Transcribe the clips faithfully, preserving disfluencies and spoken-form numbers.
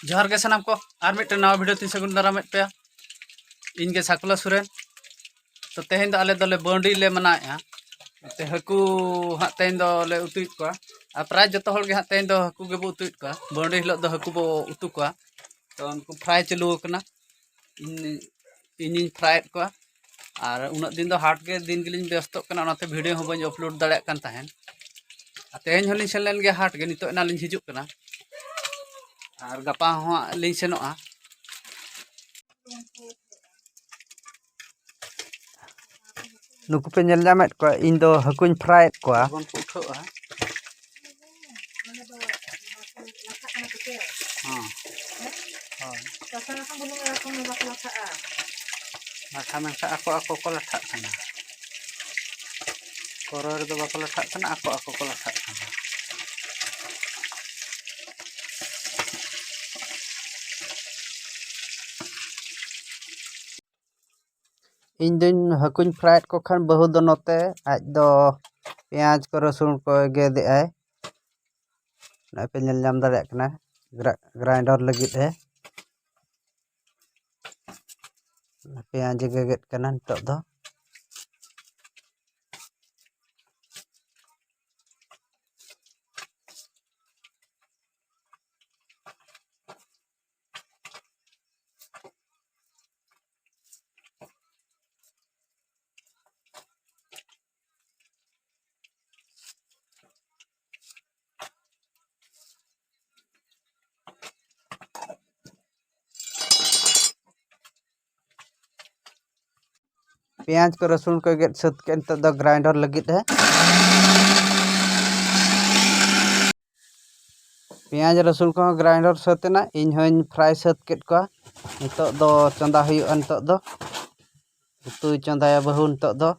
ᱡᱚᱦᱟᱨ ᱜᱮ ᱥᱟᱱᱟᱢ ᱠᱚ, ᱟᱨ ᱢᱤᱫᱴᱮᱱ ᱱᱟᱣᱟ ᱵᱷᱤᱰᱤᱭᱳ ᱛᱤᱧ ᱥᱟᱹᱜᱩᱱ ᱫᱟᱨᱟᱢᱮᱫ ᱯᱮᱭᱟ᱾ ᱤᱧ ᱜᱮ ᱥᱟᱠᱩᱞᱟ ᱥᱚᱨᱮᱱ᱾ ᱛᱚ ᱛᱮᱦᱮᱧ ᱫᱚ ᱟᱞᱮ ᱫᱚᱞᱮ ᱵᱟᱹᱣᱰᱤ ᱞᱮ ᱢᱟᱱᱟᱣᱮᱫᱼᱟ᱾ ᱛᱮ ᱦᱟᱹᱠᱩ ᱦᱟᱸᱜ ᱛᱮᱦᱮᱧ ᱫᱚᱞᱮ ᱩᱛᱩᱭᱮᱫ ᱠᱚᱣᱟ᱾ ᱟᱨ ᱯᱨᱟᱭ ᱡᱚᱛᱚ ᱦᱚᱲ ᱜᱮ ᱦᱟᱸᱜ ᱛᱮᱦᱮᱧ ᱫᱚ ᱦᱟᱹᱠᱩ ᱜᱮᱵᱚ ᱩᱛᱩᱭᱮᱫ ᱠᱚᱣᱟ᱾ ᱵᱟᱹᱣᱰᱤ ᱦᱤᱞᱳᱜ ᱫᱚ ᱦᱟᱹᱠᱩ ᱵᱚ ᱩᱛᱩ ᱠᱚᱣᱟ᱾ ᱛᱚ ᱩᱱᱠᱩ ᱯᱷᱨᱟᱭ ᱪᱟᱹᱞᱩ ᱟᱠᱟᱱᱟ᱾ ᱤᱧ ᱤᱧᱤᱧ ᱯᱷᱨᱟᱭᱮᱫ ᱠᱚᱣᱟ᱾ ᱟᱨ ᱩᱱᱟᱹᱜ ᱫᱤᱱ ᱫᱚ ᱦᱟᱴ ᱜᱮ ᱫᱤᱱ ᱜᱮᱞᱤᱧ ᱵᱮᱥᱛᱚᱜ ᱠᱟᱱᱟ, ᱚᱱᱟᱛᱮ ᱵᱷᱤᱰᱤᱭᱳ ᱦᱚᱸ ᱵᱟᱹᱧ ᱟᱯᱞᱳᱰ ᱫᱟᱲᱮᱭᱟᱜ ᱠᱟᱱ ᱛᱟᱦᱮᱸᱫ᱾ ᱟᱨ ᱛᱮᱦᱮᱧ ᱦᱚᱸᱞᱤᱧ ᱥᱮᱱ ᱞᱮᱱ ᱜᱮᱭᱟ ᱦᱟᱴ ᱜᱮ, ᱱᱤᱛᱚᱜ ᱮᱱᱟ ᱞᱤᱧ ᱦᱤᱡᱩᱜ ᱠᱟᱱᱟ᱾ ᱟᱨ ᱜᱟᱯᱟ ᱦᱚᱸ ᱦᱟᱸᱜ ᱞᱤᱧ ᱥᱮᱱᱚᱜᱼᱟ᱾ ᱱᱩᱠᱩ ᱯᱮ ᱧᱮᱞ ᱧᱟᱢᱮᱫ ᱠᱚᱣᱟ, ᱤᱧ ᱫᱚ ᱦᱟᱹᱠᱩᱧ ᱯᱷᱨᱟᱭᱮᱫ ᱠᱚᱣᱟ᱾ ᱵᱚᱱ ᱠᱚ ᱩᱴᱷᱟᱹᱜᱼᱟ᱾ ᱦᱮᱸ᱾ ᱦᱳᱭ᱾ ᱥᱟᱥᱟᱝ ᱥᱟᱥᱟᱝ ᱵᱩᱞᱩᱝ ᱮ ᱞᱟᱜᱟᱣ ᱠᱷᱟᱱ ᱵᱟᱠᱚ ᱞᱟᱴᱷᱟᱜᱼᱟ᱾ ᱞᱟᱴᱷᱟ ᱢᱮᱱᱠᱷᱟᱱ ᱟᱠᱚ ᱟᱠᱚ ᱠᱚ ᱞᱟᱴᱷᱟᱜ ᱠᱟᱱᱟ᱾ ᱠᱚᱨᱚᱭ ᱨᱮᱫᱚ ᱵᱟᱠᱚ ᱞᱟᱴᱷᱟᱜ ᱠᱟᱱᱟ, ᱟᱠᱚ ᱟᱠᱚ ᱠᱚ ᱞᱟᱴᱷᱟᱜ ᱠᱟᱱᱟ᱾ ᱤᱧ ᱫᱚᱧ ᱦᱟᱹᱠᱩᱧ ᱯᱷᱨᱟᱭᱮᱫ ᱠᱚ ᱠᱷᱟᱱ ᱵᱟᱹᱦᱩ ᱫᱚ ᱱᱚᱛᱮ ᱟᱡ ᱫᱚ ᱯᱮᱸᱭᱟᱡᱽ ᱠᱚ ᱨᱟᱹᱥᱩᱱ ᱠᱚᱭ ᱜᱮᱫ ᱮᱫᱟᱭ᱾ ᱱᱚᱜᱼᱚᱭ ᱯᱮ ᱧᱮᱞ ᱧᱟᱢ ᱫᱟᱲᱮᱭᱟᱜ ᱠᱟᱱᱟ, ᱜᱨᱟ-, ᱜᱨᱟᱭᱱᱰᱟᱨ ᱞᱟᱹᱜᱤᱫ ᱮ ᱯᱮᱸᱭᱟᱡᱽ ᱮ ᱜᱮᱫ ᱠᱟᱱᱟ ᱱᱤᱛᱚᱜ ᱫᱚ᱾ ᱯᱮᱸᱭᱟᱡᱽ ᱠᱚ ᱨᱟᱹᱥᱩᱱ ᱠᱚ ᱜᱮᱫ ᱥᱟᱹᱛ ᱠᱮᱫ, ᱱᱤᱛᱚᱜ ᱫᱚ ᱜᱨᱟᱭᱱᱰᱟᱨ ᱞᱟᱹᱜᱤᱫ ᱮ᱾ ᱯᱮᱸᱭᱟᱡᱽ ᱨᱟᱹᱥᱩᱱ ᱠᱚᱦᱚᱸ ᱜᱨᱟᱭᱱᱰᱟᱨ ᱥᱟᱹᱛ ᱮᱱᱟ, ᱤᱧ ᱦᱚᱧ ᱯᱷᱨᱟᱭ ᱥᱟᱹᱛ ᱠᱮᱫ ᱠᱚᱣᱟ᱾ ᱱᱤᱛᱚᱜ ᱫᱚ ᱪᱚᱸᱫᱟ ᱦᱩᱭᱩᱜᱼᱟ, ᱱᱤᱛᱚᱜ ᱫᱚ ᱩᱛᱩᱭ ᱪᱚᱸᱫᱟᱭᱟ ᱵᱟᱹᱦᱩ ᱱᱤᱛᱚᱜ ᱫᱚ᱾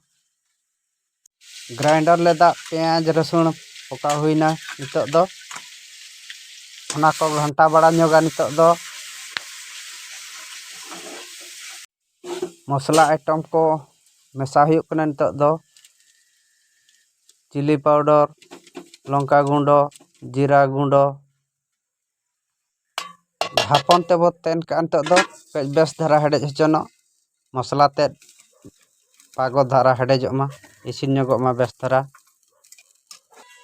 ᱜᱨᱟᱭᱱᱰᱟᱨ ᱞᱮᱫᱟ ᱯᱮᱸᱭᱟᱡᱽ ᱨᱟᱹᱥᱩᱱ ᱯᱚᱠᱟᱣ ᱦᱩᱭᱱᱟ᱾ ᱱᱤᱛᱚᱜ ᱫᱚ ᱚᱱᱟ ᱠᱚ ᱜᱷᱟᱱᱴᱟ ᱵᱟᱲᱟ ᱧᱚᱜᱟ᱾ ᱱᱤᱛᱚᱜ ᱫᱚ ᱢᱚᱥᱞᱟ ᱟᱭᱴᱮᱢ ᱠᱚ ᱢᱮᱥᱟ ᱦᱩᱭᱩᱜ ᱠᱟᱱᱟ᱾ ᱱᱤᱛᱚᱜ ᱫᱚ ᱪᱤᱞᱤ ᱯᱟᱣᱰᱟᱨ, ᱞᱚᱝᱠᱟ ᱜᱩᱸᱰᱚ, ᱡᱤᱨᱟ ᱜᱩᱸᱰᱚ, ᱰᱷᱟᱯᱚᱱ ᱛᱮᱵᱚ ᱛᱮᱱ ᱠᱟᱜᱼᱟ᱾ ᱱᱤᱛᱚᱜ ᱫᱚ ᱠᱟᱹᱡ ᱵᱮᱥ ᱫᱷᱟᱨᱟ ᱦᱮᱰᱮᱡ ᱦᱚᱪᱚᱱᱚᱜ, ᱢᱚᱥᱞᱟ ᱛᱮᱫ ᱯᱟᱜᱚ ᱫᱷᱟᱨᱟ ᱦᱮᱰᱮᱡᱚᱜ ᱢᱟ, ᱤᱥᱤᱱ ᱧᱚᱜᱚᱜ ᱢᱟ ᱵᱮᱥ ᱫᱷᱟᱨᱟ᱾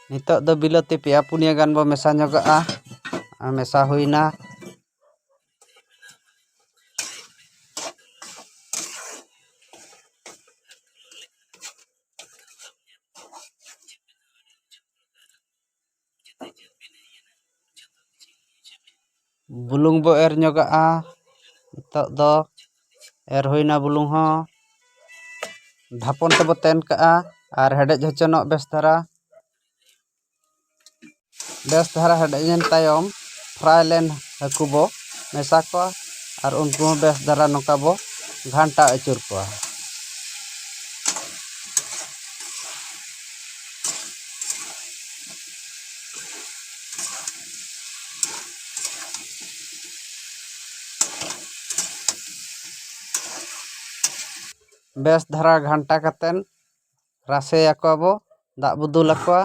ᱱᱤᱛᱚᱜ ᱫᱚ ᱵᱤᱞᱟᱹᱛᱤ ᱯᱮᱭᱟ ᱯᱩᱱᱭᱟᱹ ᱜᱟᱱ ᱵᱚ ᱢᱮᱥᱟ ᱧᱚᱜᱟᱜᱼᱟ᱾ ᱟᱨ ᱢᱮᱥᱟ ᱦᱩᱭᱱᱟ᱾ ᱵᱩᱞᱩᱝ ᱵᱚ ᱮᱨ ᱧᱚᱜᱟᱜᱼᱟ᱾ ᱱᱤᱛᱚᱜ ᱫᱚ ᱮᱨ ᱦᱩᱭᱱᱟ ᱵᱩᱞᱩᱝ ᱦᱚᱸ᱾ ᱰᱷᱟᱯᱚᱱ ᱛᱮᱵᱚ ᱛᱮᱱ ᱠᱟᱜᱼᱟ ᱟᱨ ᱦᱮᱰᱮᱡ ᱦᱚᱪᱚᱱᱚᱜ ᱵᱮᱥ ᱫᱷᱟᱨᱟ᱾ ᱵᱮᱥ ᱫᱷᱟᱨᱟ ᱦᱮᱰᱮᱡ ᱮᱱ ᱛᱟᱭᱚᱢ, ᱯᱷᱨᱟᱭ ᱞᱮᱱ ᱦᱟᱹᱠᱩ ᱵᱚ ᱢᱮᱥᱟ ᱠᱚᱣᱟ ᱟᱨ ᱩᱱᱠᱩ ᱦᱚᱸ ᱵᱮᱥ ᱫᱷᱟᱨᱟ ᱱᱚᱝᱠᱟ ᱵᱚ ᱜᱷᱟᱱᱴᱟ ᱟᱹᱪᱩᱨ ᱠᱚᱣᱟ᱾ ᱵᱮᱥ ᱫᱷᱟᱨᱟ ᱜᱷᱟᱱᱴᱟ ᱠᱟᱛᱮᱱ ᱨᱟᱥᱮᱭᱟᱠᱚᱣᱟ ᱵᱚ, ᱫᱟᱜ ᱵᱚ ᱫᱩᱞ ᱟᱠᱚᱣᱟ᱾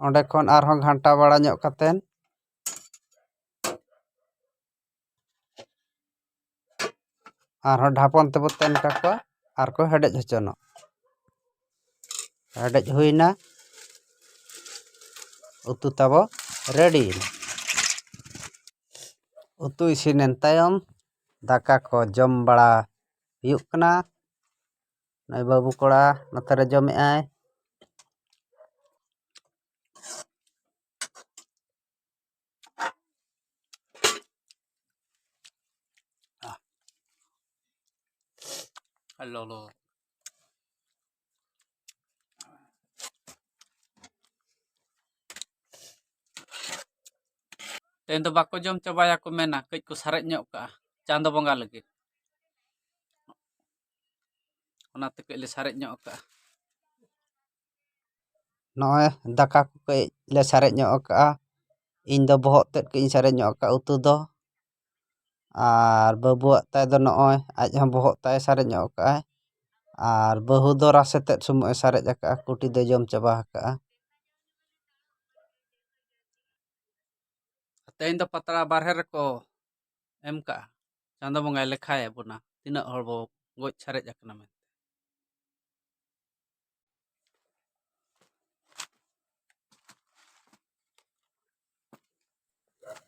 ᱚᱸᱰᱮ ᱠᱷᱚᱱ ᱟᱨᱦᱚᱸ ᱜᱷᱟᱱᱴᱟ ᱵᱟᱲᱟ ᱧᱚᱜ ᱠᱟᱛᱮᱱ ᱟᱨᱦᱚᱸ ᱰᱷᱟᱯᱚᱱ ᱛᱮᱵᱚ ᱛᱮᱱ ᱠᱟᱠᱚᱣᱟ ᱟᱨ ᱠᱚ ᱦᱮᱰᱮᱡ ᱦᱚᱪᱚᱱᱚᱜ᱾ ᱦᱮᱰᱮᱡ ᱦᱩᱭᱱᱟ, ᱩᱛᱩ ᱛᱟᱵᱚ ᱨᱮᱰᱤ ᱮᱱᱟ᱾ ᱩᱛᱩ ᱤᱥᱤᱱᱮᱱ ᱛᱟᱭᱚᱢ ᱫᱟᱠᱟ ᱠᱚ ᱡᱚᱢ ᱵᱟᱲᱟ ᱦᱩᱭᱩᱜ ᱠᱟᱱᱟ᱾ ᱱᱚᱜᱼᱚᱭ ᱵᱟᱹᱵᱩ ᱠᱚᱲᱟ ᱱᱚᱛᱮ ᱨᱮ ᱡᱚᱢᱮᱜᱼᱟᱭ᱾ ᱞᱚᱞᱚ᱾ ᱛᱮᱦᱮᱧ ᱫᱚ ᱵᱟᱠᱚ ᱡᱚᱢ ᱪᱟᱵᱟᱭᱟ ᱠᱚ ᱢᱮᱱᱟ, ᱠᱟᱹᱡ ᱠᱚ ᱥᱟᱨᱮᱡ ᱧᱚᱜ ᱠᱟᱜᱼᱟ ᱪᱟᱸᱫᱚ ᱵᱚᱸᱜᱟ ᱞᱟᱹᱜᱤᱫ᱾ ᱚᱱᱟᱛᱮ ᱠᱟᱹᱡ ᱞᱮ ᱥᱟᱨᱮᱡ ᱧᱚᱜ ᱠᱟᱜᱼᱟ᱾ ᱱᱚᱜᱼᱚᱭ ᱫᱟᱠᱟ ᱠᱚ ᱠᱟᱹᱡ ᱞᱮ ᱥᱟᱨᱮᱡ ᱧᱚᱜ ᱠᱟᱜᱼᱟ᱾ ᱤᱧ ᱫᱚ ᱵᱚᱦᱚᱜ ᱛᱮᱫ ᱠᱟᱹᱡ ᱤᱧ ᱥᱟᱨᱮᱡ ᱧᱚᱜ ᱠᱟᱜᱼᱟ ᱩᱛᱩ ᱫᱚ᱾ ᱟᱨ ᱵᱟᱹᱵᱩᱣᱟᱜ ᱛᱟᱭ ᱫᱚ ᱱᱚᱜᱼᱚᱭ ᱟᱡ ᱦᱚᱸ ᱵᱚᱦᱚᱜ ᱛᱟᱭ ᱥᱟᱨᱮᱡ ᱧᱚᱜ ᱠᱟᱜᱼᱟᱭ᱾ ᱟᱨ ᱵᱟᱹᱦᱩ ᱫᱚ ᱨᱟᱥᱮ ᱛᱮᱫ ᱥᱩᱢᱩᱝ ᱮ ᱥᱟᱨᱮᱡ ᱟᱠᱟᱜᱼᱟ, ᱠᱩᱴᱤ ᱫᱚᱭ ᱡᱚᱢ ᱪᱟᱵᱟ ᱟᱠᱟᱜᱼᱟ᱾ ᱛᱮᱦᱮᱧ ᱫᱚ ᱯᱟᱛᱲᱟ ᱵᱟᱨᱦᱮ ᱨᱮᱠᱚ ᱮᱢ ᱠᱟᱜᱼᱟ᱾ ᱪᱟᱸᱫᱚ ᱵᱚᱸᱜᱟᱭ ᱞᱮᱠᱷᱟᱭᱮᱫ ᱵᱚᱱᱟ, ᱛᱤᱱᱟᱹᱜ ᱦᱚᱲ ᱵᱚ ᱜᱚᱡ ᱥᱟᱨᱮᱡ ᱟᱠᱟᱱᱟ ᱢᱮᱱᱛᱮ᱾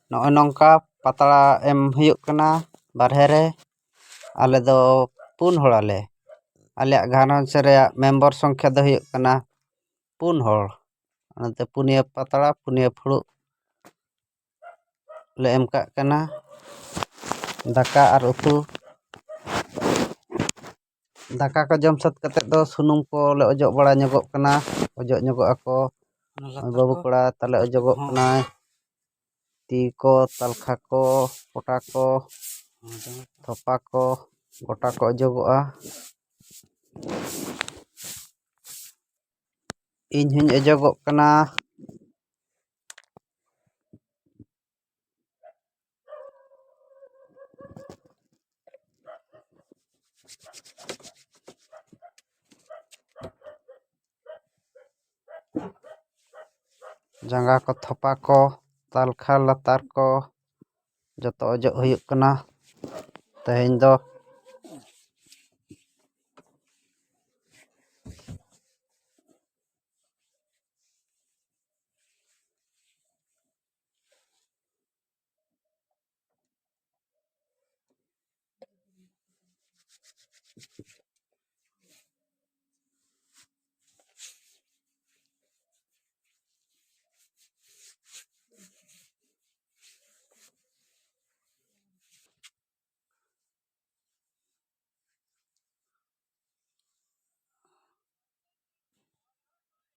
ᱱᱚᱜᱼᱚᱭ ᱱᱚᱝᱠᱟ ᱯᱟᱛᱲᱟ ᱮᱢ ᱦᱩᱭᱩᱜ ᱠᱟᱱᱟ ᱵᱟᱨᱦᱮ ᱨᱮ᱾ ᱟᱞᱮ ᱫᱚ ᱯᱩᱱ ᱦᱚᱲ ᱟᱞᱮ᱾ ᱟᱞᱮᱭᱟᱜ ᱜᱷᱟᱨᱚᱸᱡᱽ ᱨᱮᱭᱟᱜ ᱢᱮᱢᱵᱚᱨ ᱥᱚᱝᱠᱷᱟ ᱫᱚ ᱦᱩᱭᱩᱜ ᱠᱟᱱᱟ ᱯᱩᱱ ᱦᱚᱲ᱾ ᱚᱱᱟᱛᱮ ᱯᱩᱱᱭᱟᱹ ᱯᱟᱛᱲᱟ, ᱯᱩᱱᱭᱟᱹ ᱯᱷᱩᱲᱩᱜ ᱞᱮ ᱮᱢ ᱠᱟᱜ ᱠᱟᱱᱟ᱾ ᱫᱟᱠᱟ ᱟᱨ ᱩᱛᱩ, ᱫᱟᱠᱟ ᱠᱚ ᱡᱚᱢ ᱥᱟᱹᱛ ᱠᱟᱛᱮᱫ ᱫᱚ ᱥᱩᱱᱩᱢ ᱠᱚᱞᱮ ᱚᱡᱚᱜ ᱵᱟᱲᱟ ᱧᱚᱜᱚᱜ ᱠᱟᱱᱟ᱾ ᱚᱡᱚᱜ ᱧᱚᱜᱚᱜ ᱟᱠᱚ᱾ ᱚᱱᱟ ᱞᱟᱛᱟᱨ ᱵᱟᱹᱵᱩ ᱠᱚ ᱠᱚᱲᱟ ᱛᱟᱞᱮ ᱚᱡᱚᱜᱚᱜ ᱦᱚᱸ᱾ ᱠᱟᱱᱟᱭ᱾ ᱛᱤ ᱠᱚ, ᱛᱟᱞᱠᱷᱟ ᱠᱚ, ᱯᱚᱴᱟ ᱠᱚ, ᱦᱚᱸ, ᱡᱟᱸᱜᱟ ᱠᱚ᱾ ᱛᱷᱚᱯᱟ ᱠᱚ ᱜᱚᱴᱟ ᱠᱚ ᱚᱡᱚᱜᱚᱜᱼᱟ᱾ ᱤᱧ ᱦᱚᱧ ᱚᱡᱚᱜᱚᱜ ᱠᱟᱱᱟ᱾ ᱡᱟᱸᱜᱟ ᱠᱚ, ᱛᱷᱚᱯᱟ ᱠᱚ, ᱛᱟᱞᱠᱷᱟ ᱞᱟᱛᱟᱨ ᱠᱚ ᱡᱚᱛᱚ ᱚᱡᱚᱜ ᱦᱩᱭᱩᱜ ᱠᱟᱱᱟ ᱛᱮᱦᱮᱧ ᱫᱚ᱾